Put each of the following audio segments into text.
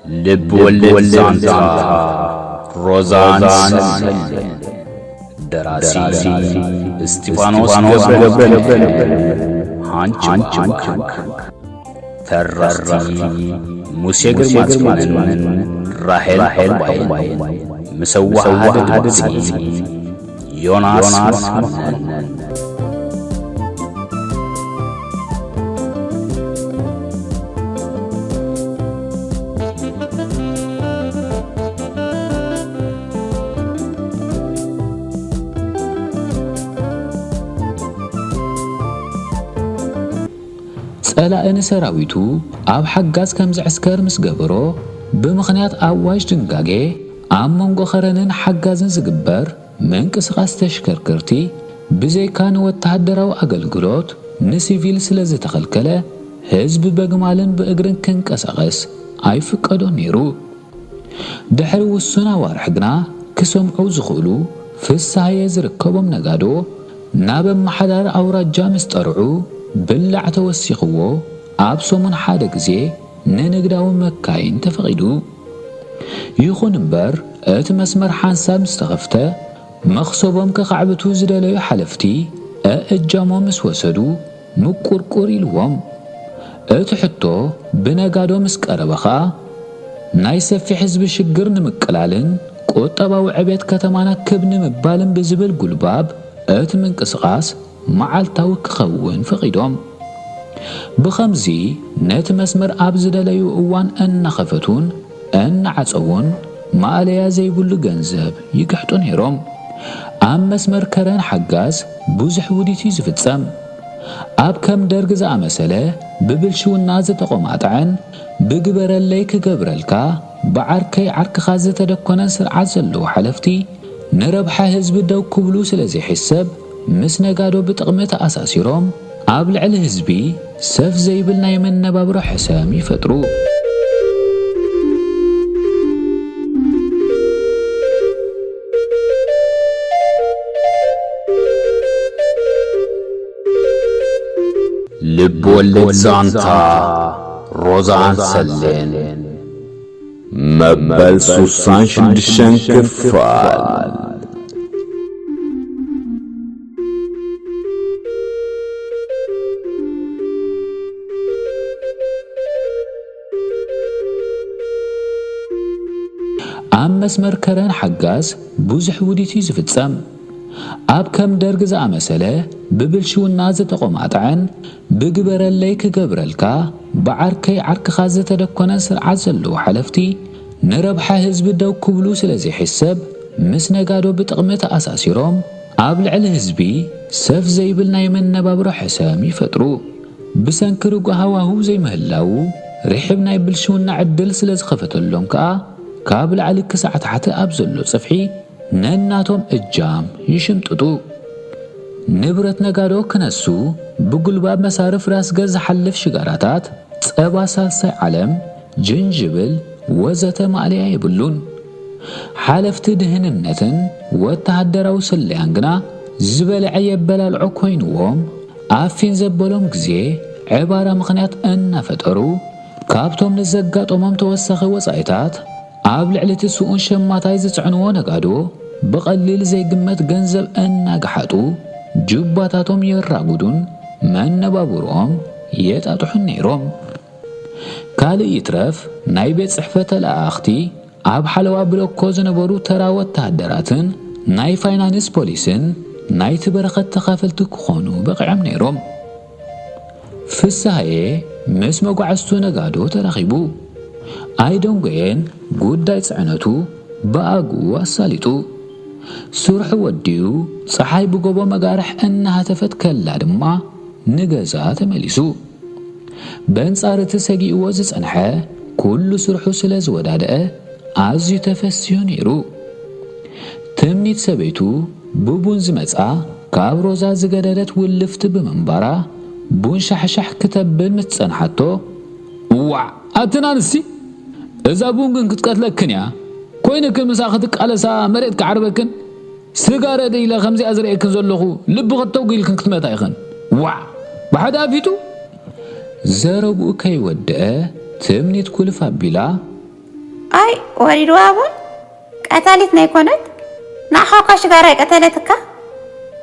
ልብ ወለድ ዛንታ ሮዛን ሰሌን። ደራሲ እስጢፋኖስ ገብረ ገብረ። ሃንች ሃንች። ተረኽቲ ሙሴ ግርማጽዮንን ራሄል ዑቕባይን። ምስ ኣወሃሃዲ ድምጺ ዮናስ መኮነን። ጸላኢ ንሰራዊቱ ኣብ ሓጋዝ ከም ዝዕስከር ምስ ገበሮ፣ ብምኽንያት ኣዋጅ ድንጋጌ ኣብ መንጎ ኸረንን ሓጋዝን ዝግበር ምንቅስቓስ ተሽከርከርቲ፣ ብዘይካ ንወተሃደራዊ ኣገልግሎት፣ ንሲቪል ስለ ዝተኸልከለ፣ ህዝቢ በግማልን ብእግርን ክንቀሳቐስ ኣይፍቀዶን ነይሩ። ድሕሪ ውሱን ኣዋርሕ ግና፣ ክሰምዑ ዝኽእሉ ፍስሃየ ዝርከቦም ነጋዶ፣ ናብ ኣመሓዳሪ ኣውራጃ ምስ ጠርዑ፣ ብላዕ ተወሲኽዎ፣ ኣብ ሰሙን ሓደ ግዜ ንንግዳዊ መካይን ተፈቒዱ። ይኹን እምበር፣ እቲ መስመር ሓንሳብ ምስ ተኸፍተ፣ መኽሰቦም ከኻዕብቱ ዝደለዩ ሓለፍቲ፣ ኣእጃሞም ምስ ወሰዱ፣ ምቁርቁር ኢልዎም። እቲ ሕቶ ብነጋዶ ምስ ቀረበ ኸኣ፣ ናይ ሰፊሕ ህዝቢ ሽግር ንምቅላልን ቁጠባዊ ዕቤት ከተማና ክብ ንምባልን ብዝብል ጉልባብ፣ እቲ ምንቅስቓስ መዓልታዊ ክኸውን ፈቒዶም። ብኸምዚ፣ ነቲ መስመር ኣብ ዝደለዩ እዋን እናኸፈቱን እናዓጸዉን፣ ማእለያ ዘይብሉ ገንዘብ ይግሕጡ ነይሮም። ኣብ መስመር ከረን ሓጋዝ ብዙሕ ውዲት እዩ ዝፍጸም። ኣብ ከም ደርግ ዝኣመሰለ ብብልሽውና ዝተቖማጥዐን ብግበረለይ ክገብረልካ ብዓርከይ ዓርክኻ ዝተደኮነን ስርዓት ዘለዉ ሓለፍቲ፣ ንረብሓ ህዝቢ ደው ክብሉ ስለ ዘይሕሰብ፣ ምስ ነጋዶ ብጥቕሚ ተኣሳሲሮም፣ ኣብ ልዕሊ ህዝቢ ሰፍ ዘይብል ናይ መነባብሮ ሕሰም ይፈጥሩ። ልብ ወለድ ዛንታ ሮዛን ሰሌን። መበል ሱሳን ሽዱሽተን ክፋል። ኣብ መስመር ከረን ሓጋዝ ብዙሕ ውዲት እዩ ዝፍጸም። ኣብ ከም ደርግ ዝኣመሰለ ብብልሽውና ዝተቖማጥዐን ብግበረለይ ክገብረልካ ብዓርከይ ዓርክኻ ዝተደኮነን ስርዓት ዘለዉ ሓለፍቲ፣ ንረብሓ ህዝቢ ደው ክብሉ ስለ ዘይሕሰብ፣ ምስ ነጋዶ ብጥቕሚ ተኣሳሲሮም፣ ኣብ ልዕሊ ህዝቢ ሰፍ ዘይብል ናይ መነባብሮ ሕሰም ይፈጥሩ። ብሰንኪ ርጉእ ሃዋህው ዘይምህላዉ፣ ርሒብ ናይ ብልሽውና ዕድል ስለ ዝኸፈተሎም ከኣ፣ ካብ ላዕሊ ክሳዕ ታሕቲ ኣብ ዘሎ ጽፍሒ ነናቶም እጃም ይሽምጥጡ። ንብረት ነጋዶ ክነሱ፣ ብጉልባብ መሳርፍ ራስ ገዝ ዝሓልፍ ሽጋራታት፣ ጸባ ሳልሳይ ዓለም፣ ጅንጅብል፣ ወዘተ ማእለያ የብሉን። ሓለፍቲ ድህንነትን ወተሃደራዊ ስለያን ግና ዝበልዐ የበላልዖ ኮይንዎም፣ ኣፊን ዘበሎም ግዜ ዕባራ ምኽንያት እናፈጠሩ፣ ካብቶም ንዘጋጠሞም ተወሳኺ ወጻኢታት ኣብ ልዕሊ እቲ ስኡን ሸማታይ ዝጽዕንዎ ነጋዶ፣ ብቐሊል ዘይግመት ገንዘብ እናገሓጡ፣ ጁባታቶም የራጉዱን መነባብሮኦም የጣጥሑን ነይሮም። ካልእ ይትረፍ፣ ናይ ቤት ጽሕፈት ተለኣኣኽቲ፣ ኣብ ሓለዋ ብሎኮ ዝነበሩ ተራ ወተሃደራትን ናይ ፋይናንስ ፖሊስን ናይቲ በረኸት ተኻፈልቲ ክኾኑ በቒዖም ነይሮም። ፍስሃየ ምስ መጓዕዝቱ ነጋዶ ተራኺቡ። ኣይደንጎየን ጉዳይ ጽዕነቱ ብኣግኡ ኣሳሊጡ። ስርሑ ወዲኡ፣ ጸሓይ ብጎቦ መጋርሕ እናሃተፈት ከላ ድማ ንገዛ ተመሊሱ። በንጻር እቲ ሰጊእዎ ዝጸንሐ ኩሉ ስርሑ ስለ ዝወዳደአ ኣዝዩ ተፈሲሁ ነይሩ። ትምኒት ሰበይቱ ብቡን ዝመጻ ካብ ሮዛ ዝገደደት ውልፍቲ ብምንባራ ቡን ሻሕሻሕ ክተብል ምስ ጸንሓቶ፣ "እዋዕ፣ ኣትን ኣንስቲ፣ እዛ ቡን ግን ክትቀትለክን እያ። ኮይንክን ምሳ ክትቃለሳ መሬት ክዓርበክን፣ ስጋረ ኢለ ከምዚኣ ዝርእየክን ዘለኹ ልብኺ ተተጒ ኢልክን ክትመታ ኢኽን። ዋዕ፣ ብሓደ ኣፊቱ?" ዘረብኡ ከይወደአ ትምኒት ኩልፍ ኣቢላ፣ ኣይ ወሪድዋ ቡን ቀታሊት ናይ ኮነት ንዓኻ እኳ ሽጋራ ኣይቀተለትካ።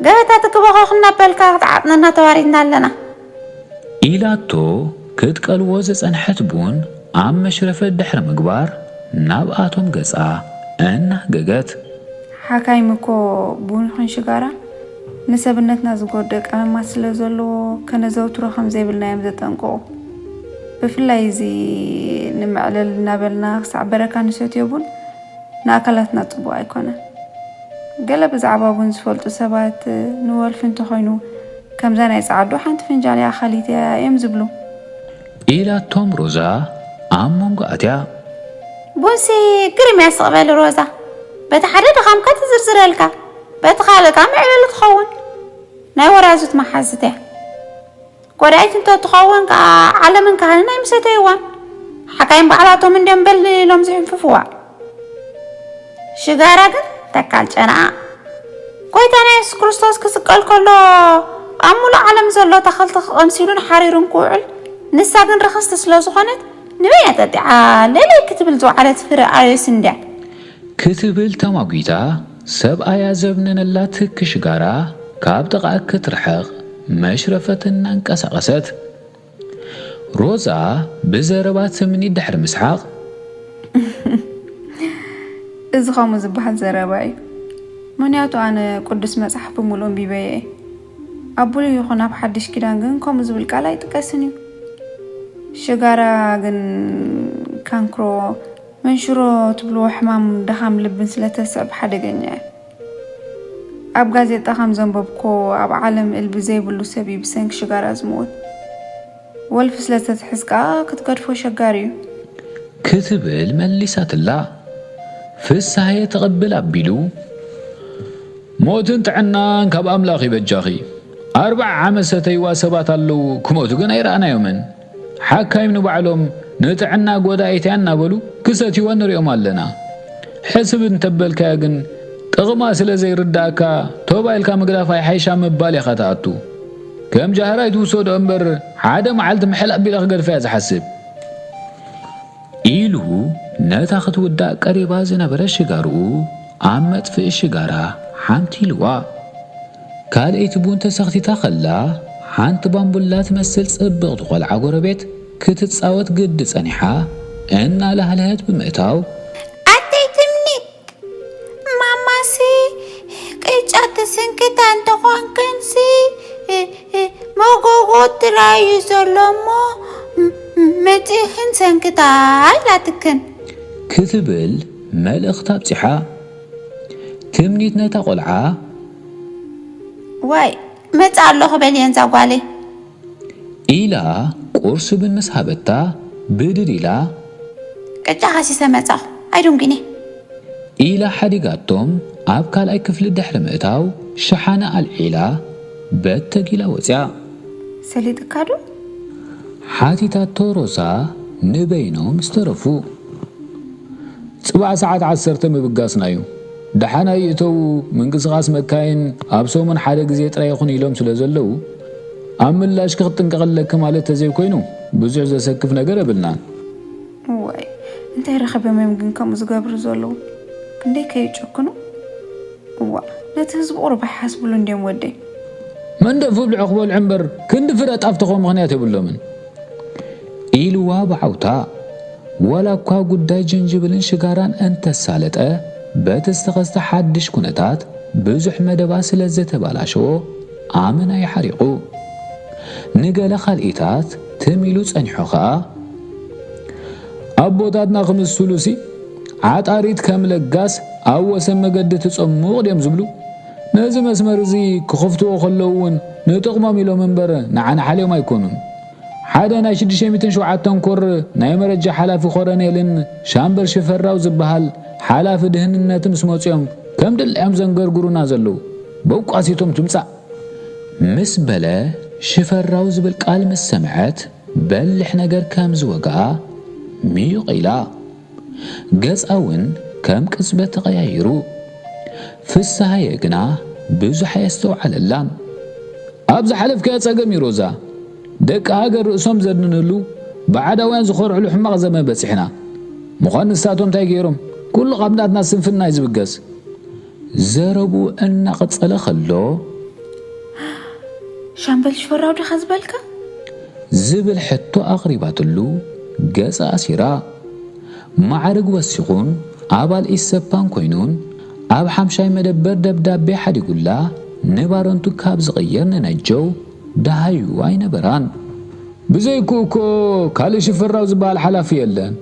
ገበታ ትግበኾ ክናበልካ ክትዓጥነና ተዋሪድና ኣለና። ኢላቶ ክትቀልዎ ዝጸንሐት ቡን ኣብ መሽረፈት ድሕሪ ምግባር ናብኣቶም ገጻ እናገገት። ሓካይም እኮ ቡን ይኹን ሽጋራ ንሰብነትና ዝጎድእ ቀመማት ስለ ዘለዎ ከነዘውትሮ ከም ዘይብልና እዮም ዘጠንቅቑ። ብፍላይ እዚ ንመዕለል እናበልና ክሳዕ በረካ ንሰትዮ ቡን ንኣካላትና ጽቡቕ ኣይኮነን። ገለ ብዛዕባ ቡን ዝፈልጡ ሰባት ንወልፊ እንተኾይኑ ከምዛ ናይ ጸዓዱ ሓንቲ ፍንጃል እያ ኣኻሊት እያ እዮም ዝብሉ። ኢላቶም ሮዛ ኣብ መንጎ ኣትያ። ቡንሲ ግርም እያ ስቕ በል ሮዛ። በቲ ሓደ ድኻምካ ትዝርዝረልካ በቲ ካልእ ከዓ መዕለሊ ትኸውን። ናይ ወራዙት መሓዝት እያ። ጎዳኢት እንተትኸውን ከዓ ዓለምን ካህንን ኣይምሰተይዋን። ሓካይም ባዕላቶም እንዲዮም በል ኢሎም ዝሕንፍፍዋ። ሽጋራ ግን ተካል ጨና። ጎይታና የሱስ ክርስቶስ ክስቀል ከሎ ኣብ ሙሉእ ዓለም ዘሎ ኣታኽልቲ ክቐምሲሉን ሓሪሩን ክውዕል፣ ንሳ ግን ርኽስቲ ስለ ዝኾነት ንበይና ጠጢዓ ለለይ ክትብል ዝወዓለት ፍረ ኣዮስ እንድያ። ክትብል ተማጒታ ሰብኣያ ዘብነነላ ትኪ ሽጋራ ካብ ጥቓኣ ክትርሕቕ መሽረፈት እናንቀሳቐሰት። ሮዛ ብዘረባ ትምኒት ድሕሪ ምስሓቕ። እዚ ከምኡ ዝበሃል ዘረባ እዩ። ምኽንያቱ ኣነ ቅዱስ መጽሓፍ ብምሉእ ኣንቢበዮ እየ። ኣብ ብሉይ ይኹን ኣብ ሓድሽ ኪዳን ግን ከምኡ ዝብል ቃል ኣይጥቀስን እዩ። ሽጋራ ግን ካንክሮ መንሽሮ ትብልዎ ሕማም ድኻም ልብን ስለ ተስዕብ ሓደገኛ እያ። ኣብ ጋዜጣ ከም ዘንበብኩዎ ኣብ ዓለም እልቢ ዘይብሉ ሰብ እዩ ብሰንኪ ሽጋራ ዝምውት። ወልፊ ስለ ተትሕዝ ከኣ ክትገድፎ ሸጋሪ እዩ። ክትብል መሊሳትላ። ፍስሃየ ተቐብል ኣቢሉ። ሞትን ጥዕናን ካብ ኣምላኽ ይበጃኺ። ኣርብዓ ዓመት ሰተይዋ ሰባት ኣለዉ ክሞቱ ግን ኣይረኣናዮምን። ሓካይም ንባዕሎም ንጥዕና ጎዳኢት እያ እናበሉ ክሰትይዋ ንሪኦም ኣለና። ሕስብ እንተበልካያ ግን ጥቕማ ስለ ዘይርድኣካ ቶባ ኢልካ ምግዳፍ ኣይሓይሻ ምባል ኢኻ ትኣቱ። ከም ጃህራይ ትውሰዶ እምበር ሓደ መዓልቲ ምሕል ኣቢለ ክገድፋ እያ ዝሓስብ። ኢሉ ነታ ክትውዳእ ቀሪባ ዝነበረት ሽጋርኡ ኣብ መጥፍኢ ሽጋራ ሓንቲልዋ። ካልኣይቲ ቡን ተሰኽቲታ ኸላ ሓንቲ ባምቡላ ትመስል ጽብቕቲ ቖልዓ ጎረቤት ክትጻወት ግዲ ጸኒሓ እናላህለሀት ብምእታው። ኣደይ ትምኒት ማማሲ ቅጫ ትስንክታ እንተኾንክንሲ መጎጎ ጥራይ እዩ ዘሎ እሞ መጺእኽን ሰንክታ ኢላትክን። ክትብል መልእኽቲ ኣብጺሓ። ትምኒት ነታ ቖልዓ። ዋይ መጻ ኣለኹ በልየን ዛጓለይ። ኢላ ቁርሲ ብን ምስ ሃበታ ብድድ ኢላ። ቅጫ ሃሲሰ መጻኹ ኣይድንጉኒ። ኢላ ሓዲጋቶም ኣብ ካልኣይ ክፍሊ ድሕሪ ምእታው ሸሓነ ኣልዒላ በተግ ኢላ ወጽያ። ሰሊጥካ ዶ? ሓቲታቶ ሮዛ ንበይኖም ዝተረፉ። ጽባሕ ሰዓት ዓሰርተ ምብጋስና እዩ። ደሓን ኣይእተዉ ምንቅስቓስ መካይን ኣብ ሰሙን ሓደ ግዜ ጥራይ ይኹን ኢሎም ስለ ዘለዉ ኣብ ምላሽኪ ክትጥንቀቕ ኣለኪ ማለት ተዘይኮይኑ ብዙሕ ዘሰክፍ ነገር የብልናን። እዋይ እንታይ ረኸበም እዮም ግን ከምኡ ዝገብሩ ዘለዉ? ክንደይ ከይጨክኑ። እዋ ነቲ ህዝቢ ቁሩብ ኣይሓስብሉ እንድዮም ወደይ። መንደፍ ብልዑ ክበልዑ እምበር ክንዲ ፍረ ጣፍ ተኾ ምኽንያት የብሎምን። ኢልዋ ብዓውታ። ዋላ እኳ ጉዳይ ጅንጅብልን ሽጋራን እንተሳለጠ በቲ ዝተኸስተ ሓድሽ ኩነታት ብዙሕ መደባ ስለ ዘተባላሸዎ ኣመና ይሓሪቑ። ንገለ ካልኢታት ትም ኢሉ ጸኒሑ ኸኣ። ኣቦታትና ክምስሉሲ ዓጣሪት ከም ለጋስ ኣብ ወሰን መገዲ ትጸሙቕ ድዮም ዝብሉ። ነዚ መስመር እዚ ክኸፍትዎ ከለዉ እውን ንጥቕሞም ኢሎም እምበር ንዓና ሓልዮም ኣይኮኑን። ሓደ ናይ ሽዱሽተ ሚእትን ሸውዓተን ኮር ናይ መረጃ ሓላፊ ኮረኔልን ሻምበል ሽፈራው ዝበሃል ሓላፊ ድህንነት ምስ መጽኦም ከም ድላዮም ዘንገርግሩና ዘለዉ በቋሲቶም ትምጻእ ምስ በለ ሽፈራው ዝብል ቃል ምስ ሰምዐት በልሕ ነገር ከም ዝወግኣ ሚዩቕ ኢላ። ገጻ እውን ከም ቅጽበት ተቐያይሩ። ፍስሃየ ግና ብዙሕ ኣየስተውዓለላን። ኣብ ዝሓለፍካዮ ጸገም እዩ ሮዛ። ደቂ ሃገር ርእሶም ዘድንንሉ፣ ብዓዳውያን ዝኾርዕሉ ሕማቕ ዘመን በጺሕና። ምዃን ንሳቶም እንታይ ገይሮም? ኩሉ ካብ ናትና ስንፍና እዩ ዝብገስ። ዘረቡ እናቐጸለ ከሎ ሻምበል ሽፈራው ዲኻ ዝበልካ? ዝብል ሕቶ ኣቕሪባትሉ ገጻ ኣሲራ። ማዕርግ ወሲኹን ኣባል ኢሰፓን ኮይኑን ኣብ ሓምሻይ መደበር ደብዳቤ ሓዲጉላ ንባረንቱ ካብ ዝቕየር ንነጀው ደሃዩ ኣይነበራን። ብዘይክኡ እኮ ካልእ ሽፈራው ዝበሃል ሓላፊ የለን።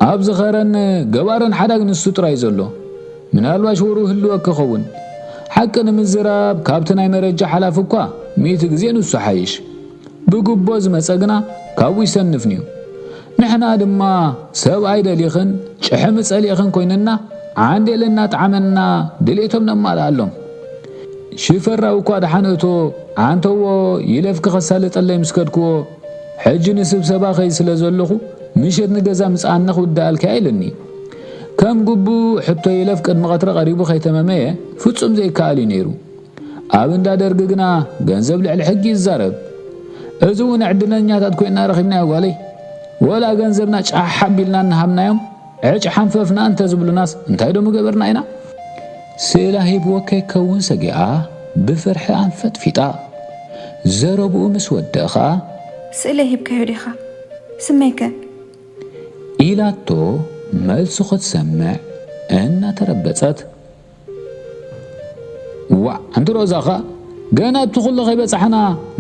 ኣብ ዝኸረን ገባርን ሓዳግ ንሱ ጥራይ ዘሎ። ምናልባሽ ወሩ ህልወ ክኸውን። ሓቂ ንምዝራብ ካብቲ ናይ መረጃ ሓላፊ እኳ ሚእቲ ግዜ ንሱ ሓይሽ። ብግቦ ዝመጸ ግና ካብኡ ይሰንፍንዩ። ንሕና ድማ ሰብኣይ ደሊኽን ጭሕሚ ጸሊእኽን ኮይንና ዓንዴልና ጣዕመና ድሌቶም ነማልኣሎም። ሽፈራው እኳ ደሓን እቶ ዓንተዎ ይለፍኪ ከሳልጠለይ ምስ ከድክዎ ሕጂ ንስብሰባ ኸይ ስለ ዘለኹ ምሸት ንገዛ ምጽኣና ክውድኣልካ ኢልኒ። ከም ግቡእ ሕቶ ይለፍ ቅድሚ ቐትሪ ቐሪቡ ኸይተመመየ ፍጹም ዘይከኣል እዩ ነይሩ። ኣብ እንዳ ደርጊ ግና ገንዘብ ልዕሊ ሕጊ ይዛረብ። እዚ እውን ዕድለኛታት ኮይና ረኺብናዮ ጓለይ። ወላ ገንዘብና ጫሕ ኣቢልና እናሃብናዮም ዕጭ ሓንፈፍና እንተዝብሉናስ እንታይ ዶ ምገበርና ኢና? ስእላ ሂብዎ ከይከውን ሰጊኣ ብፍርሒ ኣንፈጥፊጣ። ዘረብኡ ምስ ወደእ ኸኣ ስእለ ሂብካዮ ዲኻ? ስመይከ? ኢላቶ መልሱ ክትሰምዕ እናተረበጸት። ዋዕ ኣንቲ ሮዛ ኸኣ ገና እቲ ኩሉ ከይበጻሕና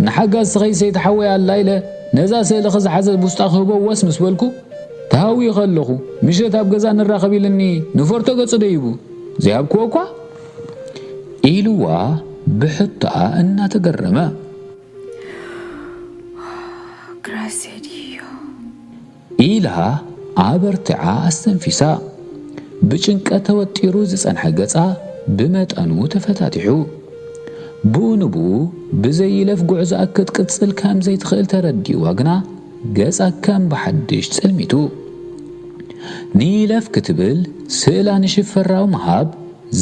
ንሓጋዝ ሰይቲ ሓወይ ኣላ ኢለ ነዛ ስእልኺ ዝሓዘት ውስጣ ክህቦ ወስ ምስ በልኩ ተሃውዩ ከለኹ ምሸት ኣብ ገዛ ንራኸብ ኢልኒ ንፈርቶ ገጹ ደይቡ ዘይሃብክዎ እኳ ኢልዋ ብሕቶኣ እናተገረመ። ግራሴ ድዮ? ኢላ ኣበርቲዓ ኣስተንፊሳ። ብጭንቀት ተወጢሩ ዝጸንሐ ገጻ ብመጠኑ ተፈታቲሑ። ብኡ ንብኡ ብዘይለፍ ጉዕዞኣ ክትቅጽል ከም ዘይትኽእል ተረዲእዋ ግና ገጻ ከም ብሓድሽ ጸልሚቱ። ንይለፍ ክትብል ስእላ ንሽፈራው ምሃብ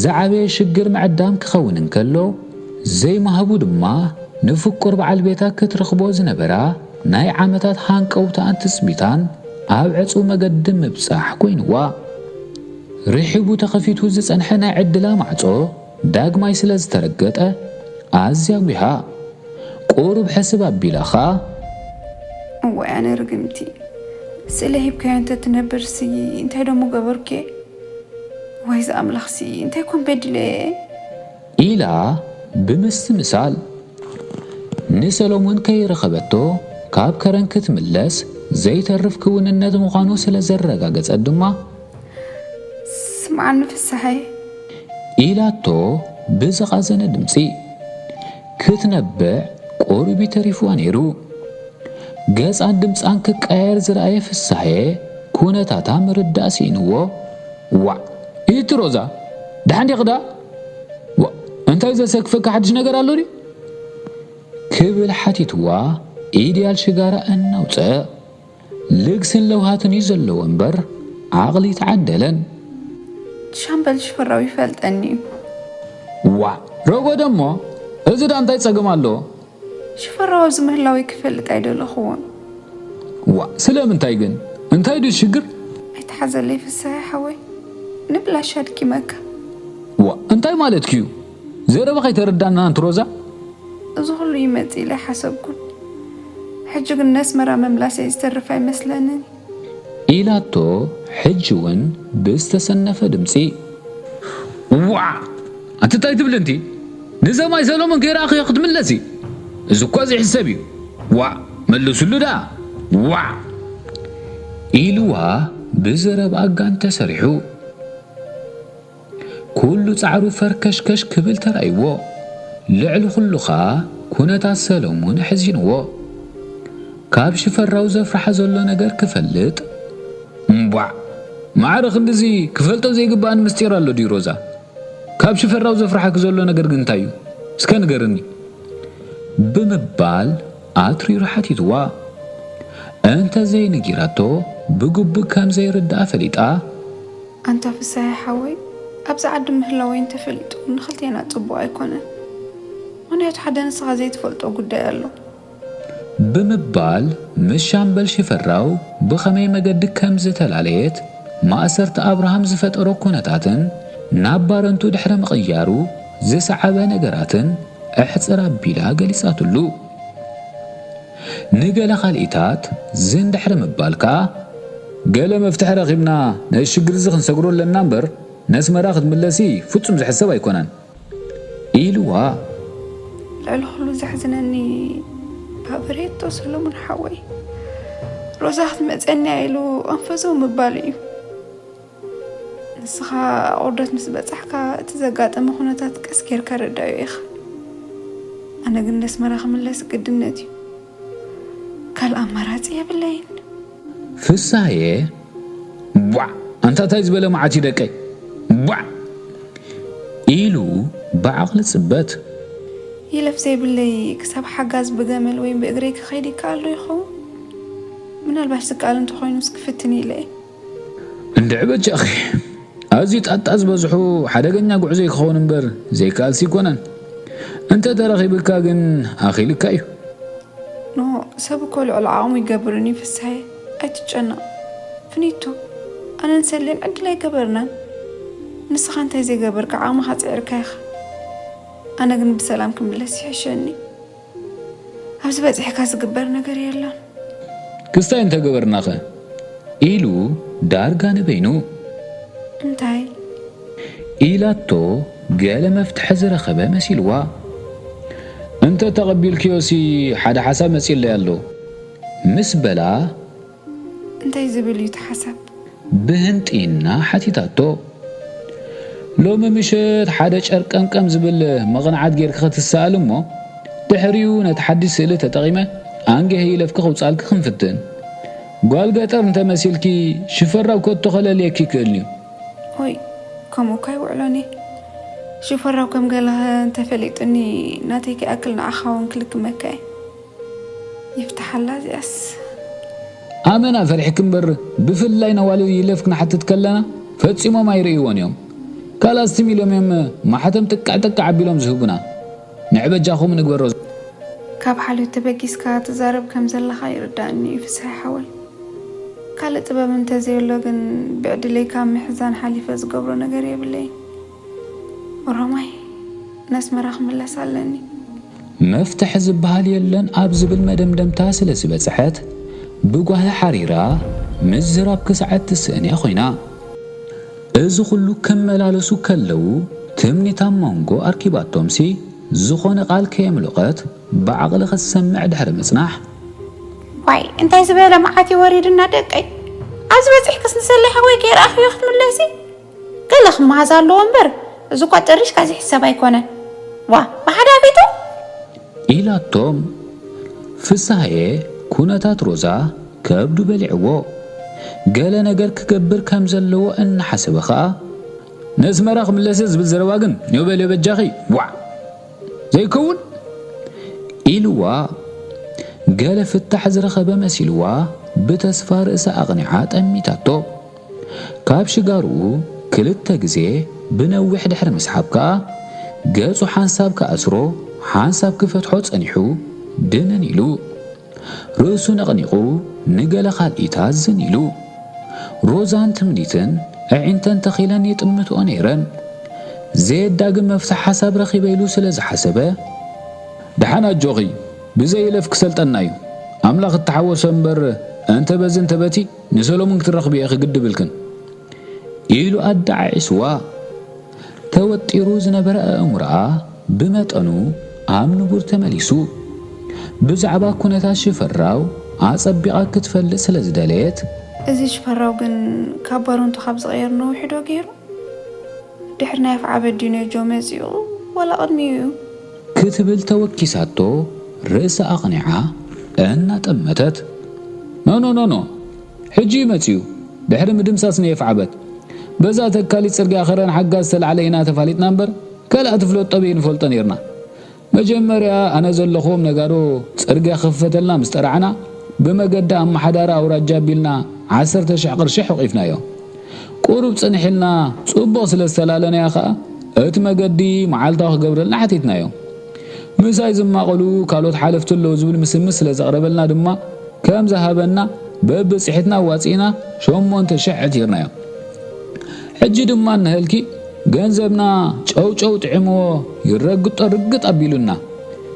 ዝዓበየ ሽግር ምዕዳም ክኸውን እንከሎ፣ ዘይምሃቡ ድማ ንፍቁር በዓል ቤታ ክትረኽቦ ዝነበራ ናይ ዓመታት ሃንቀውታኣን ትጽቢታን ኣብ ዕጹው መገዲ ምብጻሕ ኮይንዋ። ርሒቡ ተኸፊቱ ዝጸንሐ ናይ ዕድላ ማዕጾ ዳግማይ ስለ ዝተረገጠ ኣዝያ ጒሃ። ቁሩብ ሕስብ ኣቢላ ኸኣ፣ እዋይ ኣነ ርግምቲ፣ ስእለ ሂብካዮ እንተ ትነብርሲ እንታይ ደሞ ገበርኩ? ወይ ዝኣምላኽሲ እንታይ ኮን በዲለየ? ኢላ ብምስትምሳል። ንሰሎሞን ከይረኸበቶ ካብ ከረን ክትምለስ ዘይተርፍ ክውንነት ምዃኑ ስለ ዘረጋገጸት ድማ፣ ስምዓኒ ፍስሓየ። ኢላቶ ብዝቓዘነ ድምጺ። ክትነብዕ ቁሩብ ተሪፍዋ ነይሩ። ገጻን ድምጻን ክቀያየር ዝረኣየ ፍስሓየ ኩነታታ ምርዳእ ስኢንዎ። ዋዕ ኢቲ ሮዛ፣ ደሓን ዲኺ ደኣ? ዋእ፣ እንታይ ዘሰክፈካ ሓድሽ ነገር ኣሎ ድዩ? ክብል ሓቲትዋ ኢድያል ሽጋራ እናውጽአ። ልግስን ለውሃትን እዩ ዘለዎ እምበር ዓቕሊ ተዓደለን። ሻምበል ሽፈራው ይፈልጠኒ እዩ። ዋዕ ረጎደ እሞ፣ እዚ ደኣ እንታይ ጸገም ኣለዎ? ሽፈራው ኣብዚ ምህላወይ ክፈልጥ ኣይደለኹዎን። ዋእ ስለምንታይ ግን? እንታይ ድዩ ሽግር? ኣይትሓዘለይ ፍስሓየ ሓወይ፣ ንብላሽ ኣድኪመካ። ዋእ እንታይ ማለትኪ እዩ? ዘረባ ከይተረዳና ኣንቲ ሮዛ። እዚ ኩሉ ይመጽእ ኢለ ኣይሓሰብኩን። ሕጂ ግን ነስመራ ምምላሰይ ዝተርፍ ኣይመስለንን። ኢላቶ ሕጂ እውን ብዝተሰነፈ ድምጺ። ዋዕ ኣንቲ እንታይ ትብሊ እንቲ? ንዘማይ ሰሎሞን ከይረኣኽዮ ክትምለሲ? እዚ እኳ ዘይሕሰብ እዩ። ዋዕ መልሱሉ ደኣ። ዋዕ ኢልዋ ብዘረብ ኣጋን ተሰሪሑ። ኩሉ ጻዕሩ ፈርከሽከሽ ክብል ተራእይዎ። ልዕሊ ኩሉ ኸኣ ኩነታት ሰሎሙን ኣሕዚንዎ። ካብ ሽፈራው ዘፍርሓ ዘሎ ነገር ክፈልጥ። እምቧዕ ማዕረ ክንድዚ ክፈልጦ ዘይግባኣኒ ምስጢር ኣሎ ድዩ ሮዛ? ካብ ሽፈራው ዘፍርሓኪ ዘሎ ነገር ግን እንታይ እዩ? እስከ ንገርኒ። ብምባል ኣትሪሩ ሓቲትዋ። እንተ ዘይነጊራቶ ብግቡእ ከም ዘይርድኣ ፈሊጣ። ኣንታ ፍስሓየ ሓወይ፣ ኣብዚ ዓዲ ምህላወይ እንተፈሊጡ ንኽልቴና ጽቡቕ ኣይኮነን። ምኽንያቱ ሓደ ንስኻ ዘይትፈልጦ ጉዳይ ኣሎ። ብምባል ምስ ሻምበል ሽፈራው ብኸመይ መገዲ ከም ዝተላለየት ማእሰርቲ ኣብርሃም ዝፈጠሮ ኩነታትን ናብ ባረንቱ ድሕሪ ምቕያሩ ዝሰዓበ ነገራትን ኣሕጽር ኣቢላ ገሊጻትሉ። ንገለ ካልኢታት ዝን ድሕሪ ምባል ከኣ፣ "ገለ መፍትሒ ረኺብና ነዚ ሽግር እዚ ክንሰግሮ ኣለና እምበር፣ ነስመራ ክትምለሲ ፍጹም ዝሕሰብ ኣይኮነን" ኢልዋ። ልዕሊ ኩሉ ዘሕዝነኒ፣ ባበሬቶ ሰሎሞን ሓወይ፣ ሮዛ ክትመጸኒ እያ ኢሉ ኣንፈዘው ምባሉ እዩ። ንስኻ ቁርደት ምስ በጻሕካ፣ እቲ ዘጋጠመ ኩነታት ቀስ ጌርካ ረዳዮ ኢኻ። ኣነ ግን ነስመራ ክምለስ ግድነት እዩ። ካልእ ኣማራጺ የብለይን። ፍሳየ፣ "ቧዕ! ኣንታ እንታይ ዝበለ መዓት እዩ ደቀይ? ቧዕ!" ኢሉ ብዓቕሊ ጽበት። ይለፍ ዘይብለይ ክሳብ ሓጋዝ ብገመል ወይ ብእግረይ ክኸይድ ይከኣል ዶ ይኸውን? ምናልባሽ ዝከኣል እንተኾይኑስ ክፍትን ኢለ እየ። "እንድዒ በጃኺ፣ ኣዝዩ ጣጣ ዝበዝሑ ሓደገኛ ጉዕዞ ክኸውን እምበር ዘይከኣልሲ ኣይኮነን። እንተ ተረኺብካ ግን ኣኺልካ እዩ።" ኖ፣ ሰብ እኮ ልዕሊ ዓቕሙ ይገብርን እዩ ፍስሃየ። ኣይትጨነቕ። ፍኒቱ፣ ኣነን ሰሌን ዕድል ኣይገበርናን። ንስኻ እንታይ ዘይገበርካ ዓቕምኻ ጽዒርካ ኢኻ። ኣነ ግን ብሰላም ክምለስ ይሕሸኒ። ኣብዚ በጺሕካ ዝግበር ነገር የሎን። "ክስታይ እንተገበርናኸ?" ኢሉ ዳርጋ ንበይኑ። "እንታይ?" ኢላቶ ገለ መፍትሒ ዝረኸበ መሲልዋ። "እንተ ተቐቢልክዮሲ ሓደ ሓሳብ መጺለይ ኣሎ" ምስ በላ፣ "እንታይ ዝብል እዩ እቲ ሓሳብ?" ብህንጢና ሓቲታቶ። "ሎሚ ምሸት ሓደ ጨርቀምቀም ዝብል መቕንዓት ጌርኪ ክትሰኣሊ እሞ፣ ድሕሪኡ ነቲ ሓድሽ ስእሊ ተጠቒመ ኣንጊሀ ይለፍኪ ከውጽኣልኪ ክንፍትን። ጓል ገጠር እንተመሲልኪ ሽፈራው ከቶ ከለልየኪ ይክእልን'ዩ።" "ኦይ፣ ከምኡ እኳ ኣይውዕሎን እየ። ሽፈራው ከም ገለ እንተፈሊጡኒ ናተይ ከይኣክል ንዓኻ እውን ክልክመካ እየ። ይፍትሓላ እዚኣስ።" ኣመና ፈሪሕኪ እምበር፣ ብፍላይ ነዋልድ ይለፍ ክንሓትት ከለና ፈጺሞም ኣይርእይዎን እዮም። ካልኣት ትም ኢሎም እዮም ማሕተም ጥቃዕ ጥቃዕ ኣቢሎም ዝህቡና። ንዕ በጃኹም ንግበሮ። ካብ ሓልዮት ተበጊስካ ትዛረብ ከም ዘለኻ ይርዳእኒ እዩ ፍስሐ ሓወይ። ካልእ ጥበብ እንተዘየሎ ግን ብዕድለይ ካብ ምሕዛን ሓሊፈ ዝገብሮ ነገር የብለይን። ኦሮማይ፣ ነስመራ ክምለስ ኣለኒ። መፍትሒ ዝበሃል የለን ኣብ ዝብል መደምደምታ ስለ ዝበጽሐት፣ ብጓሂ ሓሪራ ምዝራብ ክሳዕ እትስእን እያ ኮይና። እዚ ኩሉ ክመላለሱ ከለዉ፣ ትምኒት ኣብ መንጎ ኣርኪባቶምሲ፣ ዝኾነ ቃል ከየምለቐት ብዓቕሊ ክትሰምዕ ድሕሪ ምጽናሕ፣ ዋይ፣ እንታይ ዝበለ መዓት እዩ ወሪድና ደቀይ። ኣብዚ በጺሕክስ ንሰለይ ሓወይ ከይረኣኽዮ ክትምለሲ? ገለ ክመሃዝ ኣለዎ እምበር፣ እዚ እኳ ጥርሽ ካዚ ሕሰብ ኣይኮነን። ዋ፣ ብሓዳፊቱ? ኢላቶም። ፍስሃየ ኩነታት ሮዛ ከብዱ በሊዕዎ። ገለ ነገር ክገብር ከም ዘለዎ እናሓሰበ ኸኣ፣ "ነስመራ ክምለስ እየ ዝብል ዘረባ ግን ኒዮ በልዮ በጃኺ፣ ዋዕ! ዘይከውን!" ኢልዋ። ገለ ፍታሕ ዝረኸበ መሲልዋ ብተስፋ ርእሳ ኣቕኒዓ ጠሚታቶ። ካብ ሽጋርኡ ክልተ ግዜ ብነዊሕ ድሕሪ ምስሓብ ከኣ፣ ገጹ ሓንሳብ ክኣስሮ፣ ሓንሳብ ክፈትሖ ጸኒሑ ድንን ኢሉ። ርእሱ ነቕኒቑ ንገለ ካልኢታት ዝን ኢሉ። ሮዛን ትምኒትን ኣዒንተን ተኺለን ይጥምትኦ ነይረን። ዘየዳግም መፍትሒ ሓሳብ ረኺበ ኢሉ ስለ ዝሓሰበ፣ "ደሓን ኣጆኺ፣ ብዘይ ይለፍ ክሰልጠና እዩ። ኣምላኽ እተሓወሶ እምበር፣ እንተ በዚ እንተ በቲ ንሰሎሙን ክትረኽብዮ ኢኺ ግዲ ብልክን" ኢሉ ኣደዓዒስዋ። ተወጢሩ ዝነበረ ኣእምሮኣ ብመጠኑ ኣብ ንቡር ተመሊሱ። ብዛዕባ ኩነታት ሽፈራው ኣጸቢቓ ክትፈልጥ ስለ ዝደለየት፣ "እዚ ሽፈራው ግን ካብ ባሮንቱ ካብ ዝቐየር ነዊሑ ዶ ገይሩ? ድሕሪ ናይ ኣፍዓበት ድዩ ነጆ መጺኡ ወላ ቅድሚኡ እዩ?" ክትብል ተወኪሳቶ ርእሳ ኣቕኒዓ እናጠመተት፣ "ኖ፣ ኖ፣ ኖ፣ ኖ፣ ሕጂ እዩ መጺኡ፣ ድሕሪ ምድምሳስ ናይ ኣፍዓበት። በዛ ተካሊት ጽርግያ ከረን ሓጋዝ ዝተላዕለ ኢና ተፋሊጥና እምበር፣ ካልእ ትፍለጦ ኣበይ ንፈልጦ ነይርና። መጀመርያ ኣነ ዘለኹዎም ነጋዶ ጽርግያ ክኽፈተልና ምስ ጠራዕና፣ ብመገዲ ኣመሓዳሪ ኣውራጃ ኣቢልና ዓሰርተ ሽሕ ቅርሺ ሑቂፍናዮ። ቁሩብ ጽንሕ ኢልና ጽቡቕ ስለ ዝተላለናዮ ከኣ፣ እቲ መገዲ መዓልታዊ ክገብረልና ሓቲትናዮ። ምሳይ ዝማቐሉ ካልኦት ሓለፍቲ ኣለዉ ዝብል ምስምስ ስለ ዘቕረበልና ድማ፣ ከም ዝሃበና በብጽሒትና ኣዋጺእና ሸሞንተ ሽሕ ዕቲርናዮ። ሕጂ ድማ እንሀልኪ ገንዘብና ጨውጨው ጥዕምዎ ይረግጦ ርግጥ ኣቢሉና።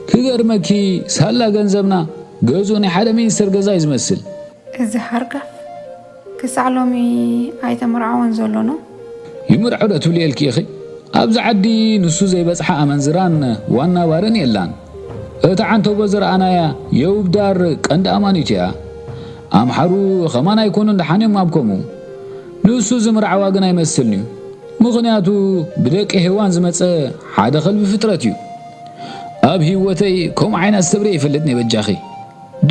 ክገርመኪ ሳላ ገንዘብና ገዝኡ ናይ ሓደ ሚኒስተር ገዛ እዩ ዝመስል። እዚ ሃርጋፍ ክሳዕ ሎሚ ኣይተመርዓወን ዘሎ ነው። ይምርዖ ዶ ትብልየልኪ ኢኺ? ኣብዚ ዓዲ ንሱ ዘይበጽሓ ኣመንዝራን ዋና ባርን የላን። እታ ዓንተቦ ዝረኣናያ የውብዳር ቀንዲ ኣማኒት እያ። ኣምሓሩ ኸማን ኣይኮኑን ደሓን እዮም ኣብ ከምኡ። ንሱ ዝምርዓዋ ግን ኣይመስልን እዩ። ምኽንያቱ ብደቂ ሄዋን ዝመጸ ሓደ ኸልቢ ፍጥረት እዩ። ኣብ ህይወተይ ከምኡ ዓይነት ሰብሪ ይፈልጥኒ በጃኺ።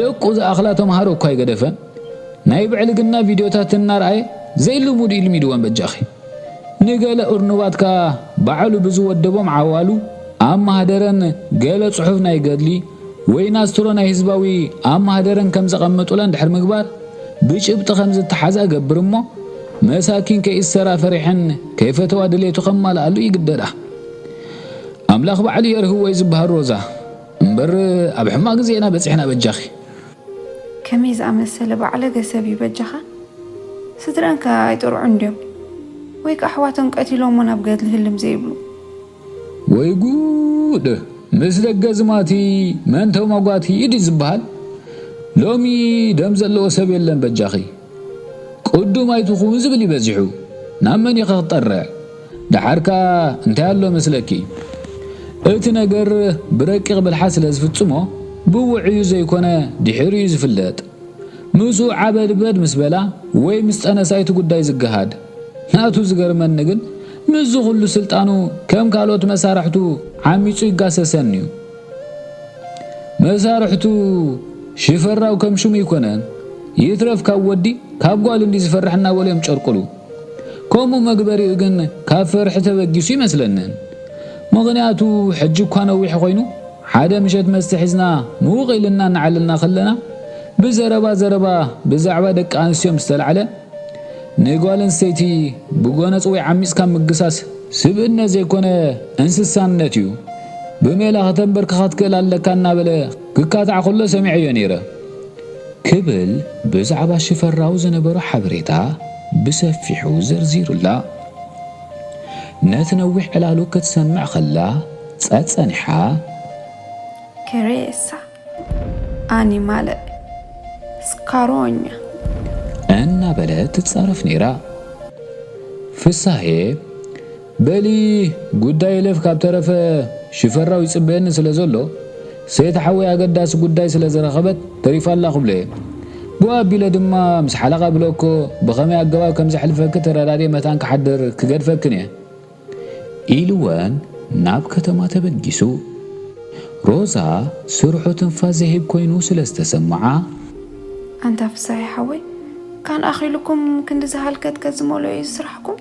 ደቁ ዝኣኽላ ተምሃሮ እኳ ኣይገደፈን። ናይ ብዕልግና ቪድዮታት እናርኣየ ዘይልሙድ እዩ ልሚድወን በጃኺ። ንገለ እርኑባት ከኣ ባዕሉ ብዝወደቦም ዓዋሉ ኣብ ማህደረን ገለ ጽሑፍ ናይ ገድሊ ወይ ናስትሮ ናይ ህዝባዊ ኣብ ማህደረን ከም ዘቐምጡለን ድሕር ምግባር ብጭብጢ ከም ዝተሓዛ ገብር እሞ መሳኪን ከይሰራ ፈሪሐን ከይፈተዋ ድሌቱ ከማልኣሉ ይግደዳ። ኣምላኽ ባዕሉ የርህዎ እዩ ዝበሃል ሮዛ። እምበር ኣብ ሕማቕ ግዜ ኢና በጺሕና በጃኺ። ከመይ ዝኣመሰለ ባዕለገ ሰብ እዩ በጃኻ? ስድረን ከ ኣይጠርዑን ድዮም? ወይ ከ ኣሕዋቶም ቀቲሎሞ ናብ ገድሊ ህልም ዘይብሉ? ወይ ጉድ! ምስ ደገ ዝማቲ መን ተማጓቲ ድዩ ዝበሃል? ሎሚ ደም ዘለዎ ሰብ የለን በጃኺ። ቅዱም ኣይትኹን ዝብል እዩ በዚሑ። ናብ መን ኢኸ ክጠርዕ? ደሓር ከኣ እንታይ ኣሎ መስለኪ? እቲ ነገር ብረቂቕ ብልሓት ስለ ዝፍጽሞ ብውዕዩ ዘይኮነ ድሒሩ እዩ ዝፍለጥ። ምስኡ ዓበድበድ ምስ በላ ወይ ምስ ጠነሳ እቲ ጉዳይ ዝገሃድ። ናቱ ዝገርመኒ ግን ምስዚ ኩሉ ስልጣኑ ከም ካልኦት መሳርሕቱ ዓሚጹ ይጋሰሰን እዩ። መሳርሕቱ ሽፈራው ከም ሽሙ ይኮነን። ይትረፍ ካብ ወዲ ካብ ጓል እንዲ ዝፈርሕ እናበሉ እዮም ጨርቁሉ። ከምኡ መግበሪኡ ግን ካብ ፍርሒ ተበጊሱ ይመስለንን። ምኽንያቱ ሕጂ እኳ ነዊሕ ኮይኑ ሓደ ምሸት መስተ ሒዝና ምውቕ ኢልና እናዓለልና ከለና ብዘረባ ዘረባ ብዛዕባ ደቂ ኣንስትዮ ምስ ተላዕለ ንጓል ኣንስተይቲ ብጎነጽ ወይ ዓሚጽካ ምግሳስ ስብእነት ዘይኮነ እንስሳነት እዩ። ብሜላ ከተንበርክኻ ትክእል ኣለካ እናበለ ክካታዕ ከሎ ሰሚዐዮ ነይረ። ክብል ብዛዕባ ሽፈራው ዝነበሮ ሓበሬታ ብሰፊሑ ዘርዚሩላ። ነቲ ነዊሕ ዕላሉ ክትሰምዕ ከላ ጸጸኒሓ። ክሬሳ ኣኒማለ ስካሮኛ እናበለት ትጻረፍ ነይራ። ፍሳሄ በሊ ጉዳይ ለፍ ካብ ተረፈ ሽፈራው ይጽበየኒ ስለ ዘሎ ሰይቲ ሓወይ ኣገዳሲ ጉዳይ ስለ ዝረኸበት ተሪፋ ኣላ ክብሎ እየ። ብኡ ኣቢለ ድማ ምስ ሓለቓ ብለኮ ብኸመይ ኣገባብ ከም ዘሕልፈኪ ተረዳድየ መታን ክሓድር ክገድፈክን እየ። ኢልወን ናብ ከተማ ተበጊሱ። ሮዛ ስርሑ ትንፋስ ዘሂብ ኮይኑ ስለ ዝተሰምዓ። ኣንታ ፍሳይ ሓወይ ካን ኣኺሉኩም ክንዲ ዝሃልከት ከዝመሎ እዩ ስራሕኩም።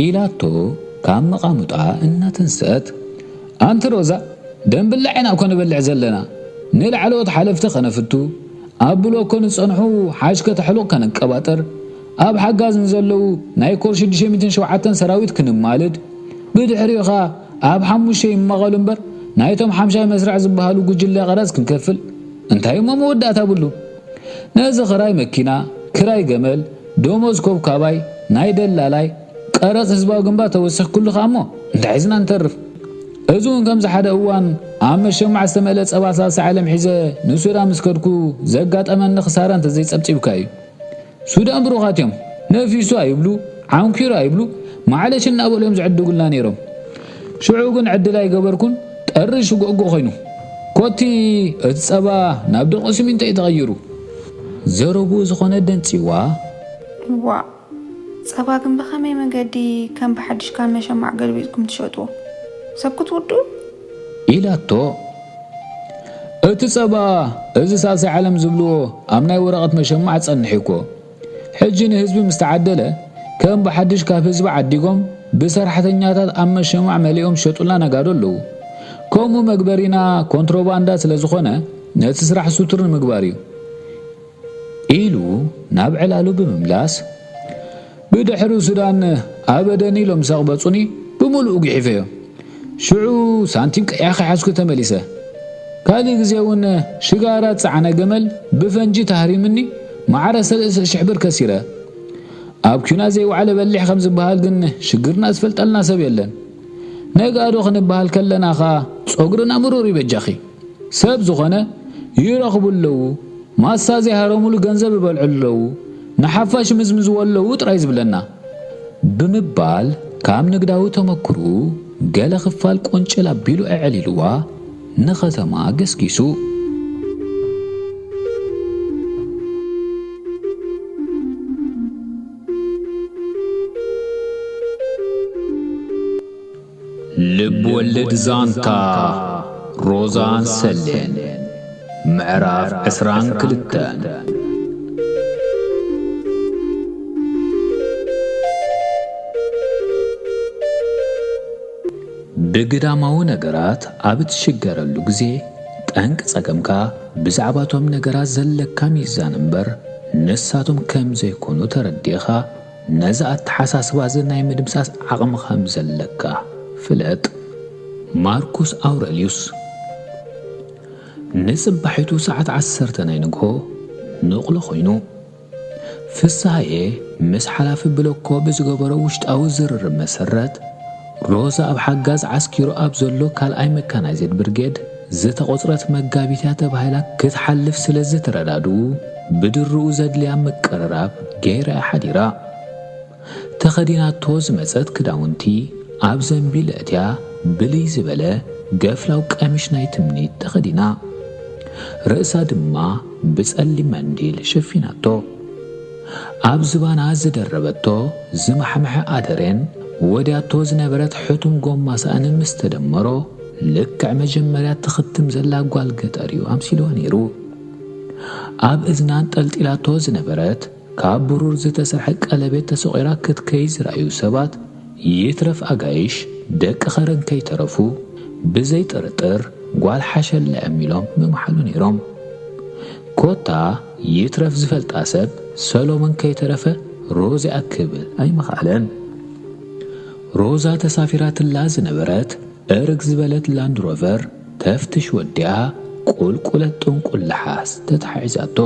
ኢላቶ ካብ መቓምጣ እናተንስአት። ኣንቲ ሮዛ ደንብላዕ ኢና እኮ ንበልዕ ዘለና ንላዕለዎት ሓለፍቲ ከነፍቱ ኣብ ብሎኮ ንጸንሑ ሓሽከ ተሕሉቕ ከነቀባጥር ኣብ ሓጋዝ ንዘለዉ ናይ ኮር ሽዱሽተ ሚእትን ሸውዓተን ሰራዊት ክንማልድ ብድሕሪኡ ኸኣ ኣብ ሓሙሽተ ይመቐሉ እምበር ናይቶም ሓምሻይ መስርዕ ዝበሃሉ ጉጅለ ቀረጽ ክንከፍል እንታይ እሞ መወዳእታ ብሉ። ነዚ ክራይ መኪና፣ ክራይ ገመል፣ ደሞዝ ኮብካባይ፣ ናይ ደላላይ፣ ቀረጽ ህዝባዊ ግንባር ተወሲኽኩሉ ከኣ እሞ እንታይ ሒዝና ንተርፍ? እዚ እውን ከምዚ ሓደ እዋን ኣብ መሸማዕ ዝተመልአ ጸባ ሳልሳይ ዓለም ሒዘ ንሱዳን ምስ ከድኩ ዘጋጠመኒ ክሳራ እንተዘይጸብጺብካ እዩ። ሱዳን ብሩኻት እዮም። ነፊሱ ኣይብሉ፣ ዓንኪሩ ኣይብሉ፣ ማዕለሽ እናበሉ እዮም ዝዕድጉልና ነይሮም። ሽዑ ግን ዕድል ኣይገበርኩን፣ ጠርሽ ጎጎ ኮይኑ። ኮቲ እቲ ጸባ ናብ ደቂ ሲሚንቶ እዩ ተቐይሩ። ዘረብኡ ዝኾነ ደንጺዋ። ዋእ ጸባ ግን ብኸመይ መገዲ ከም ብሓድሽ ካብ መሸማዕ ገልቢጥኩም ትሸጥዎ? ሰብ ክትውድኡ? ኢላቶ። እቲ ጸባ እዚ ሳልሳይ ዓለም ዝብልዎ ኣብ ናይ ወረቐት መሸማዕ ጸንሕ እኮ። ሕጂ ንህዝቢ ምስ ተዓደለ ከም ብሓድሽ ካብ ህዝቢ ዓዲጎም ብሰራሕተኛታት ኣብ መሸማዕ መሊኦም ዝሸጡልና ነጋዶ ኣለዉ። ከምኡ መግበሪና ኮንትሮባንዳ ስለ ዝኾነ ነቲ ስራሕ ስቱር ንምግባር እዩ። ኢሉ ናብ ዕላሉ ብምምላስ ብድሕሪ ሱዳን ኣበደን ኢሎም ምስ ኣቕበጹኒ ብምሉኡ ጉሒፈዮ። ሽዑ ሳንቲም ቀያ ከይሓዝኩ ተመሊሰ። ካልእ ግዜ እውን ሽጋራ ዝጸዓነ ገመል ብፈንጂ ተሃሪምኒ ማዕረ ሰለስተ ሽሕ ብር ከሲረ። ኣብ ኲናት ዘይወዓለ በሊሕ ከም ዝበሃል ግን ሽግርና ዝፈልጠልና ሰብ የለን። ነጋዶ ክንበሃል ከለና ኸኣ ጸጉርና ምሩር እዩ በጃኺ። ሰብ ዝኾነ ይረኽቡ ኣለዉ፣ ማሳ ዘይሃረሙሉ ገንዘብ ይበልዑ ኣለዉ፣ ንሓፋሽ ምዝምዝዎ ኣለዉ ጥራይ ዝብለና። ብምባል ካብ ንግዳዊ ተመክርኡ ገለ ክፋል ቆንጨል ኣቢሉ ኣዕሊልዋ ንኸተማ ገስጊሱ። ልብ ወለድ ዛንታ ሮዛን ሰሌን ምዕራፍ ዕስራን ክልተን። ብግዳማዊ ነገራት ኣብ እትሽገረሉ ግዜ፣ ጠንቂ ጸገምካ ብዛዕባቶም ነገራት ዘለካ ሚዛን እምበር፣ ንሳቶም ከም ዘይኮኑ ተረዲእኻ፣ ነዚ ኣተሓሳስባ እዚ ናይ ምድምሳስ ዓቕሚ ከም ዘለካ ፍለጥ። ማርኩስ ኣውረልዩስ። ንጽባሒቱ ሰዓት ዓሰርተ ናይ ንግሆ ንቕሎ ኮይኑ። ፍስሃየ ምስ ሓላፊ ብለኮ ብዝገበሮ ውሽጣዊ ዝርርብ መሰረት፣ ሮዛ ኣብ ሓጋዝ ዓስኪሩ ኣብ ዘሎ ካልኣይ መካናይዝድ ብርጌድ ዝተቖጽረት መጋቢት እያ ተባሂላ ክትሓልፍ ስለ ዝተረዳድኡ፣ ብድርኡ ዘድልያ ምቅርራብ ገይራ እያ ሓዲራ። ተኸዲናቶ ዝመጸት ክዳውንቲ ኣብ ዘንቢል ኣእትያ፣ ብልይ ዝበለ ገፍላው ቀሚሽ ናይ ትምኒት ተኸዲና፣ ርእሳ ድማ ብጸሊም መንዲል ሸፊናቶ። ኣብ ዝባና ዝደረበቶ ዝማሕመሐ ኣደሬን ወድያቶ ዝነበረት ሕቱም ጎማ ሳእንን ምስ ተደመሮ፣ ልክዕ መጀመርያ ትኽትም ዘላ ጓል ገጠር እዩ ኣምሲልዋ ነይሩ። ኣብ እዝና ኣንጠልጢላቶ ዝነበረት ካብ ብሩር ዝተሰርሐ ቀለቤት ተሰቒራ ክትከይድ ዝረኣዩ ሰባት፣ ይትረፍ ኣጋይሽ ደቂ ኸረን ከይተረፉ፣ ብዘይ ጥርጥር ጓል ሓሸል እያ ኢሎም ምምሓሉ ነይሮም። ኮታ ይትረፍ ዝፈልጣ ሰብ ሰሎሞን ከይተረፈ ሮዛ እያ ክብል ኣይምኸኣለን። ሮዛ ተሳፊራትላ ዝነበረት እርግ ዝበለት ላንድ ሮቨር ተፍትሽ ወዲኣ ቁልቁለት ጥንቁል ለሓስ ተታሒዛቶ።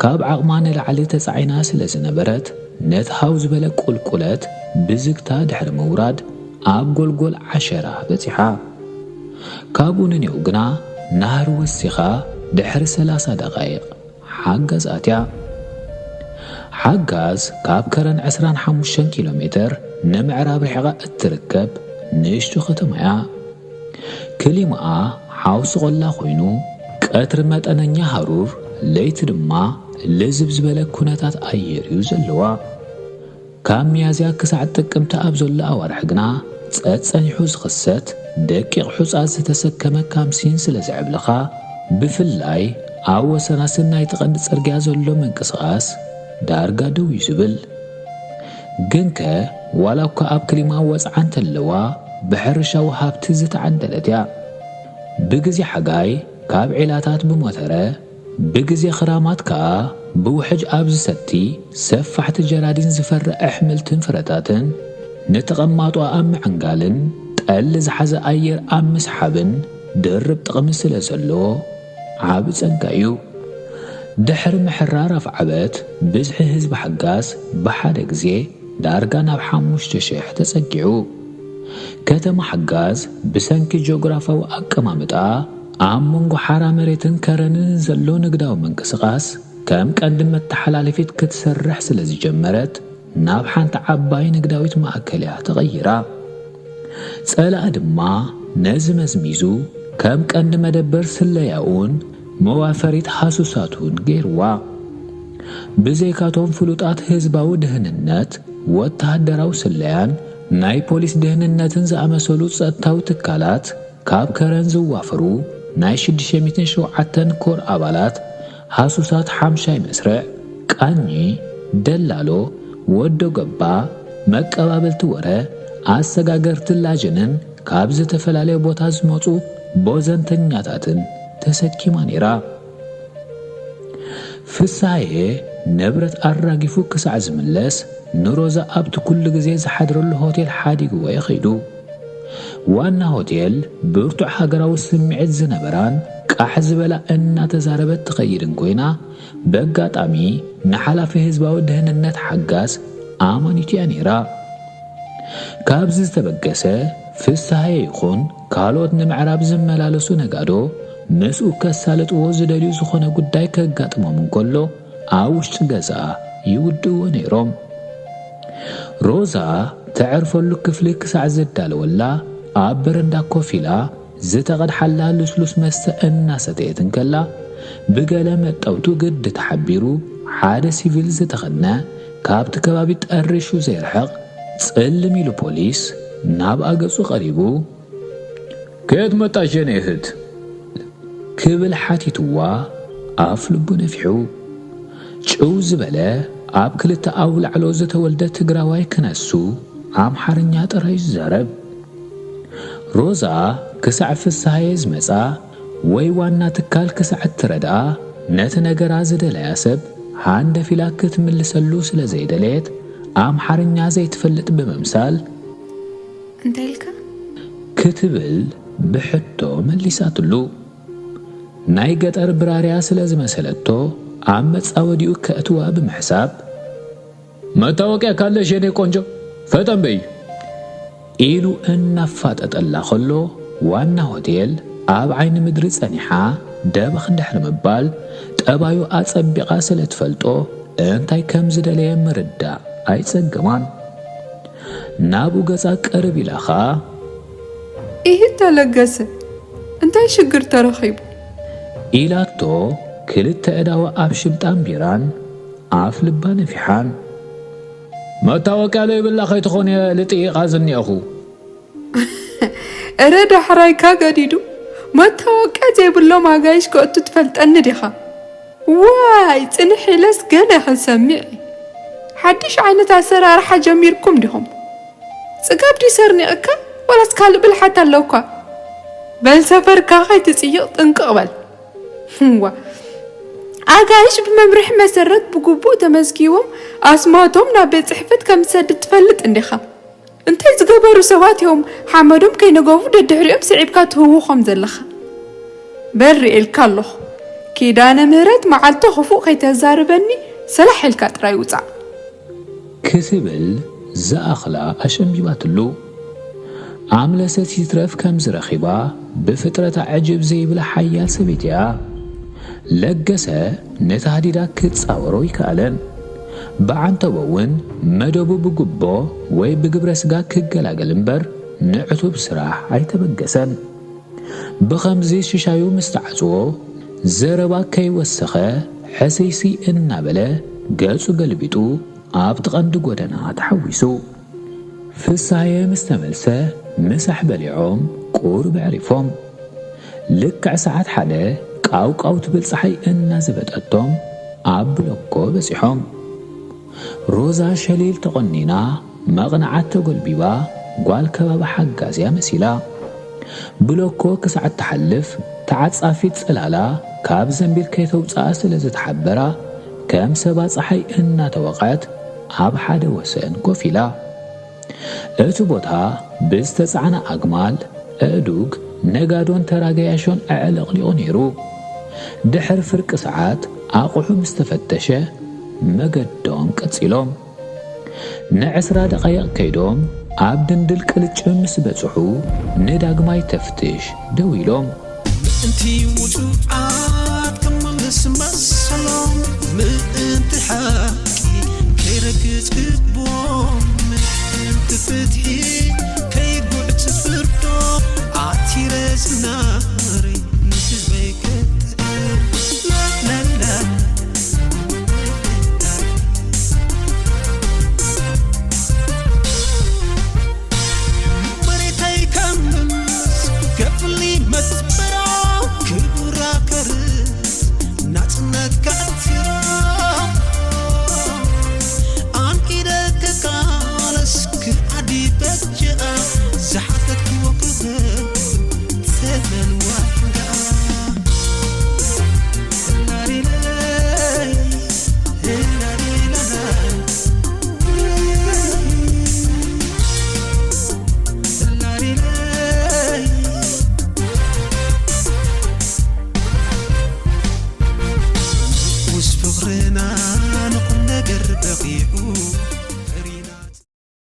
ካብ ዓቕማ ንላዕሊ ተጻዒና ስለ ዝነበረት፣ ነቲ ሃው ዝበለ ቁልቁለት ብዝግታ ድሕሪ ምውራድ፣ ኣብ ጎልጎል ዓሸራ በጺሓ። ካብኡ ንኔው ግና ናህሪ ወሲኻ ድሕሪ ሰላሳ ደቓይቕ ሓጋዝ ኣትያ። ሓጋዝ ካብ ከረን ዕስራን ሓሙሽተን ኪሎ ሜተር ንምዕራብ ርሒቓ እትርከብ ንእሽቶ ከተማ እያ። ክሊማኣ ሓውሲ ቆላ ኮይኑ፣ ቀትሪ መጠነኛ ሃሩር፣ ለይቲ ድማ ልዝብ ዝበለ ኩነታት ኣየር እዩ ዘለዋ። ካብ ሚያዝያ ክሳዕ ጥቅምቲ ኣብ ዘሎ ኣዋርሕ ግና፣ ጸጸኒሑ ዝኽሰት ደቂቕ ሑጻ ዝተሰከመ ካምሲን ስለ ዘዕብለኻ፣ ብፍላይ ኣብ ወሰናስን ናይቲ ቀንዲ ጽርግያ ዘሎ ምንቅስቓስ ዳርጋ ደው እዩ ዝብል። ግንከ፣ ዋላ እኳ ኣብ ክሊማ ወጽዓ እንተለዋ፣ ብሕርሻዊ ሃብቲ ዝተዓደለት እያ። ብግዜ ሓጋይ ካብ ዒላታት ብሞተረ፣ ብግዜ ክራማት ከኣ ብውሕጅ ኣብ ዝሰቲ ሰፋሕቲ ጀራዲን ዝፈሪ ኣሕምልትን ፍረታትን፣ ንተቐማጦ ኣብ ምዕንጋልን ጠሊ ዝሓዘ ኣየር ኣብ ምስሓብን ድርብ ጥቕሚ ስለ ዘለዎ፣ ዓቢ ጸጋ እዩ። ድሕሪ ምሕራር ኣፍዓበት፣ ብዝሒ ህዝቢ ሓጋዝ ብሓደ ግዜ ዳርጋ ናብ ሓሙሽተ ሽሕ ተጸጊዑ። ከተማ ሓጋዝ ብሰንኪ ጂኦግራፋዊ ኣቀማምጣ ኣብ መንጎ ሓራ መሬትን ከረንን ዘሎ ንግዳዊ ምንቅስቓስ ከም ቀንዲ መተሓላለፊት ክትሰርሕ ስለ ዝጀመረት ናብ ሓንቲ ዓባይ ንግዳዊት ማእከል እያ ተቐይራ። ጸላኢ ድማ ነዚ መዝሚዙ ከም ቀንዲ መደበር ስለያኡን መዋፈሪት ሃሱሳቱን ገይርዋ። ብዘይካቶም ፍሉጣት ህዝባዊ ድህንነት፣ ወተሃደራዊ ስለያን ናይ ፖሊስ ድህንነትን ዝኣመሰሉ ጸጥታዊ ትካላት፣ ካብ ከረን ዝዋፈሩ ናይ ሽዱሽተ ሚእትን ሸውዓተን ኮር ኣባላት፣ ሃሱሳት ሓምሻይ መስርዕ፣ ቃኚ፣ ደላሎ፣ ወዶ ገባ፣ መቀባበልቲ ወረ፣ ኣሰጋገርቲ ላጅንን ካብ ዝተፈላለየ ቦታ ዝመጹ ቦዘንተኛታትን ተሰኪማ ነይራ። ፍስሃየ ንብረት ኣራጊፉ ክሳዕ ዝምለስ፣ ንሮዛ ኣብቲ ኩሉ ግዜ ዝሓድረሉ ሆቴል ሓዲግዎ እዩ ከይዱ። ዋና ሆቴል ብርቱዕ ሃገራዊ ስምዒት ዝነበራን ቃሕ ዝበላ እናተዛረበት ትኸይድ እንኮይና፣ በጋጣሚ ንሓላፊ ህዝባዊ ድህንነት ሓጋዝ ኣማኒቱ እያ ነይራ። ካብዚ ዝተበገሰ፣ ፍስሃየ ይኹን ካልኦት ንምዕራብ ዝመላለሱ ነጋዶ ምስኡ ከሳልጥዎ ዝደልዩ ዝኾነ ጉዳይ ከጋጥሞም እንከሎ፣ ኣብ ውሽጢ ገዛ ይውድእዎ ነይሮም። ሮዛ ተዕርፈሉ ክፍሊ ክሳዕ ዘዳለወላ፣ ኣብ በረንዳ ኮፍ ኢላ ዝተቐድሓላ ልስሉስ መስተ እናሰተየት እንከላ፣ ብገለ መጠውቱ ግዲ ተሓቢሩ፣ ሓደ ሲቪል ዝተኸድነ፣ ካብቲ ከባቢ ጠሪሹ ዘይርሕቕ ጽልም ኢሉ ፖሊስ ናብኣ ገጹ ቀሪቡ፣ "ከየት መጣሽ የኔ እህት?" ክብል ሓቲትዋ ኣፍ ልቡ ነፊሑ። ጭው ዝበለ ኣብ ክልተ ኣውላዕሎ ዝተወልደ ትግራዋይ ክነሱ ኣምሓርኛ ጥራይ ዝዛረብ። ሮዛ ክሳዕ ፍስሃየ ዝመጻ ወይ ዋና ትካል ክሳዕ እትረድኣ ነቲ ነገራ ዝደለያ ሰብ ሃንደፊላ ክትምልሰሉ ስለ ዘይደለየት ኣምሓርኛ ዘይትፈልጥ ብምምሳል እንታይ ኢልካ? ክትብል ብሕቶ መሊሳትሉ። ናይ ገጠር ብራርያ ስለ ዝመሰለቶ ኣብ መጻወዲኡ ከእትዋ ብምሕሳብ፣ "መታወቅያ ካለሽ የኔ ቆንጆ ፈጠን በይ" ኢሉ እናፋጠጠላ ከሎ ዋና ሆቴል ኣብ ዓይኒ ምድሪ ጸኒሓ ደበኽ እንድሕሪ ምባል ጠባዩ ኣጸቢቓ ስለ ትፈልጦ እንታይ ከም ዝደለየ ምርዳእ ኣይጸገማን። ናብኡ ገጻ ቅርብ ኢላ ኸኣ፣ "ኢሂ ተለገሰ፣ እንታይ ሽግር ተረኺቡ?" ኢላቶ ክልተ እዳዋ ኣብ ሽምጣን ቢራን ኣፍ ልባ ነፊሓን። "መታወቅያ ለይብላ ከይትኾን እየ ልጥይቓ ዝኒአኹ?" እረ ዳሕራይካ ገዲዱ፣ መታወቅያ ዘይብሎም ኣጋይሽ ከእቱ ትፈልጠኒ ዲኻ? ዋይ ጽንሕ ኢለስ ገለ ክንሰሚዕ። ሓድሽ ዓይነት ኣሰራርሓ ጀሚርኩም ዲኹም? ጽጋብ ድዩ ሰርኒቕካ ወላስ ካልእ ብልሓት ኣለውካ? በል ሰፈርካ ከይትጽይቕ ጥንቅቕ በል። ዋ ኣጋይሽ ብመምርሒ መሰረት ብግቡእ ተመዝጊቦም ኣስማቶም ናብ ቤት ጽሕፈት ከም ትሰድድ ትፈልጥ እንዲኻ። እንታይ ዝገበሩ ሰባት እዮም ሓመዶም ከይነገፉ ደድሕሪኦም ስዒብካ ትህውኾም ዘለኻ? በል ርእየልካ ኣለኹ። ኪዳነ ምህረት መዓልቲ ክፉእ ከይተዛርበኒ ሰላሕ ኢልካ ጥራይ ውጻእ። ክትብል ዝኣኽላ ኣሸንቢባትሉ። ኣምለሰት ይትረፍ ከምዚ ረኺባ ብፍጥረታ ዕጅብ ዘይብላ ሓያል ሰበይቲ እያ። ለገሰ ነቲ ሃዲዳ ክጻወሮ ኣይከኣለን። ብዓንተቦ እውን መደቡ ብጉቦ ወይ ብግብረ ስጋ ክገላገል እምበር ንዕቱብ ስራሕ ኣይተበገሰን። ብኸምዚ ሽሻዩ ምስ ተዓጽዎ፣ ዘረባ ከይወሰኸ ሕስይስይ እናበለ ገጹ ገልቢጡ ኣብቲ ቀንዲ ጎደና ተሓዊሱ። ፍስሃየ ምስ ተመልሰ ምሳሕ በሊዖም ቁሩብ ኣዕሪፎም። ልክዕ ሰዓት ሓደ ቃውቃው ትብል ጸሓይ እናዘበጠቶም ኣብ ብሎኮ በጺሖም። ሮዛ ሸሊል ተቖኒና መቕንዓት ተጎልቢባ ጓል ከባቢ ሓጋዝያ መሲላ። ብሎኮ ክሳዕ እትሓልፍ ተዓጻፊት ጽላላ ካብ ዘንቢል ከይተውጽኣ ስለ ዝተሓበራ ከም ሰባ ጸሓይ እናተወቕዐት ኣብ ሓደ ወሰን ኮፍ ኢላ። እቲ ቦታ ብዝተጻዕና ኣግማል፣ ኣእዱግ፣ ነጋዶን ተራ ገያሾን ኣዕለቕሊቑ ነይሩ። ድሕሪ ፍርቂ ሰዓት ኣቑሑ ምስ ተፈተሸ መገዶም ቀጺሎም። ንዕስራ ደቓይቕ ከይዶም ኣብ ድንድል ቅልጭም ምስ በጽሑ ንዳግማይ ተፍትሽ ደው ኢሎም። ምእንቲ ውጹዓት ክምልስ መሰሎም፣ ምእንቲ ሓቂ ከይረግጽ ልቦም፣ ምእንቲ ፍትሒ ከይጉዕጽ ፍርዶም፣ ዓቲረ ዝናረይ ንህዝበይ ከጥዕም። ላላላ። መሬተይ ከም ምምስ ከፍሊ መትበራ ክቡራ ከርስ ናጽነት ከዕትራ ኣንቂደ ክቃለስ ክዓዲ በጃ ንኹሉ ነገር በቒዑ